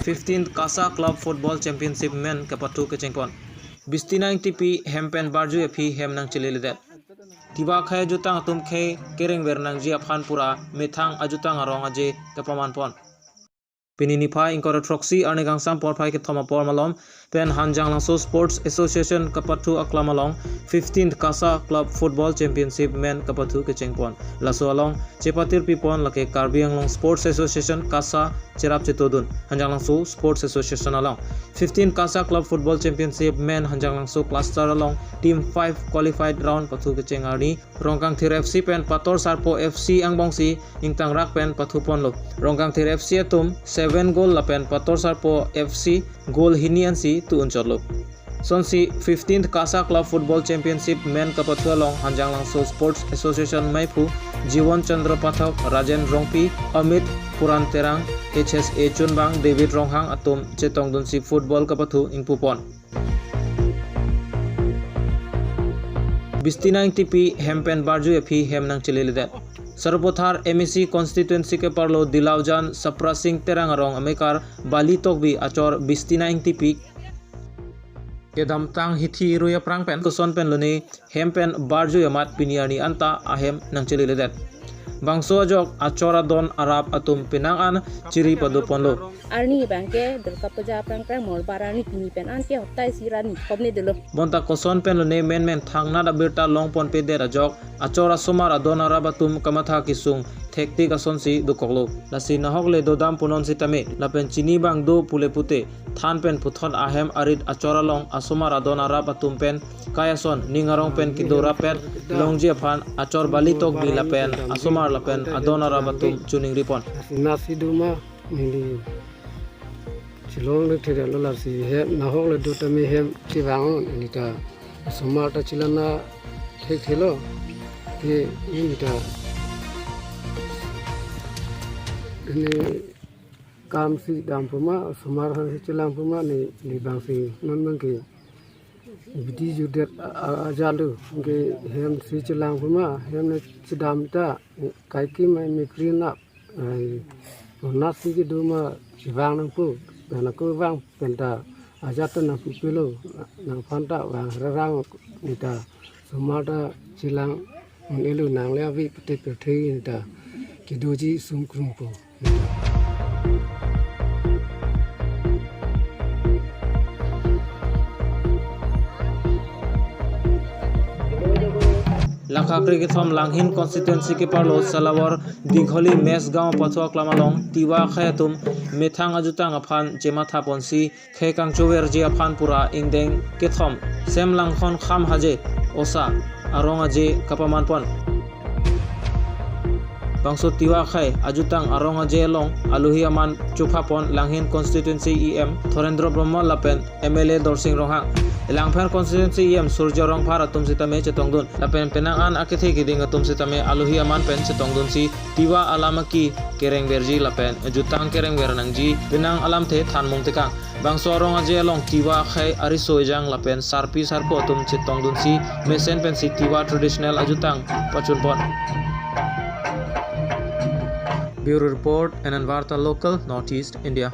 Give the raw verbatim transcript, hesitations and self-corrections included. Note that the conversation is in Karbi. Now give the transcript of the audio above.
Fifteenth KASA Club Football Championship Men kapathu kechengpon. Bistina Ingtipi hem pen barjui aphi hem nangcheledet. Tiwa akhei ajutang atum khei kerengver nangji aphan pura methang ajutang arong aje kapamanpon. Pini niphai ingkoi ra throksi arni kangsam porphai kethom apor malom pen Hanjanglangso Sports Association kapathu aklam along fifteenth KASA Club Football Championship Men kapathu kechengpon. Laso along chepatir pipon lake Karbi Anglong Sports Association KASA cherap chetodun Hanjanglangso Sports Association along. Fifteenth KASA Club Football Championship Men Hanjanglangso Cluster along Team five qualified round pathu kecheng arni Rongkangthir FC pen Pator Sarpo FC angbongsi ingtangrak pen pathuponlo. Rongkangthir FC atum seven goal lapen Pator Sarpo FC goal hini ansi tu-un chotlo. Sonsi fifteenth KASA Club Football Championship Men kapathu along Hanjanglangso Sports Association maiphu Jiwon Chandra Pathak, Rajen Rongpi, Amit Puran Terang, H S A Chunbang, David Ronghang atum chetongdunsi football kapathu ingpupon. Bistina Ingtipi hem pen barjui aphi hem nangcheledet. Sarupathar M A C constituency keparlo Dilaujan Sapra Singh Terang arong amekar Bali Tokbi achor Bistina Ingtipi kedamtang hithi irui aphrang pen koson pen lone hem pen barjui amat pini arni anta ahem nangcheledet. Bangso ajok achor adon arap atum penang an chiri padoponlo. Arni abangke Durga Puja aphrang aphrang Mongolbar arni pini pen anke hapta isi ra niphom ne dolo. Bonta koson pen lone menmen thangnat abirta longponpedet ajok achor asomar adon arap atum kamatha kesung thektik asonsi dokoklo. Lasi nahok le dodam punon sitame lapen chini bang do pule pute than pen puthot ahem arit achor along asomar adon arap atum pen kai ason ning arong pen kedo rapet longji aphan achor Bali Tokbi lapen asomar lapen adon arap atum chuningripon. Nasi duma neli chilong le theda lo lasi hem nahok le do tame hem chevang neli ta asomar ta chelana thekthelo ke neli ta ini kam si dam puma asomar han si chelang puma neli bangsi non bangke bidi judet a- a- ajalu ke hem si chelang puma hem ne chedam ta kaikim ai mikri nap ai nasi kedo ma chevang nangpo pen ako vang penta ajat ta nangpupelo nangphan ta vang rarang neli ta asomar ta chelang un-elo nangle avi pete pete neli ta kedoji sungkrungpo. Langkha kre kethom Langhin constituency keparlo Salawar Digholi Mesgaon pathu aklam along Tiwa akhei atum methang ajutang aphan chemathaponsi khei kangchoverji aphan pura ingdeng kethom Sem Langkhon Kham Haje osa arong aje kapamanpon. Bangso Tiwa akhei ajutang arong aje along alohi aman chophapon Langhin constituency E M Thorendra Brahma lapen M L A Dorsing Ronghang. Langpher constituency E M Surjya Rongphar atum sitame chetongdun lapen penang an akethe keding atum sitame alohi aman pen chetongdunsi Tiwa alam aki kerengverji lapen jutang kerengver nangji penang alamthe thanmung tekang. Bangso arong aje along Tiwa akhei ariso ejang lapen sarpi sarpo atum chetongdunsi mesen pensi Tiwa traditional ajutang pachunpon. Bureau Report, Anand Varta Local, North East India.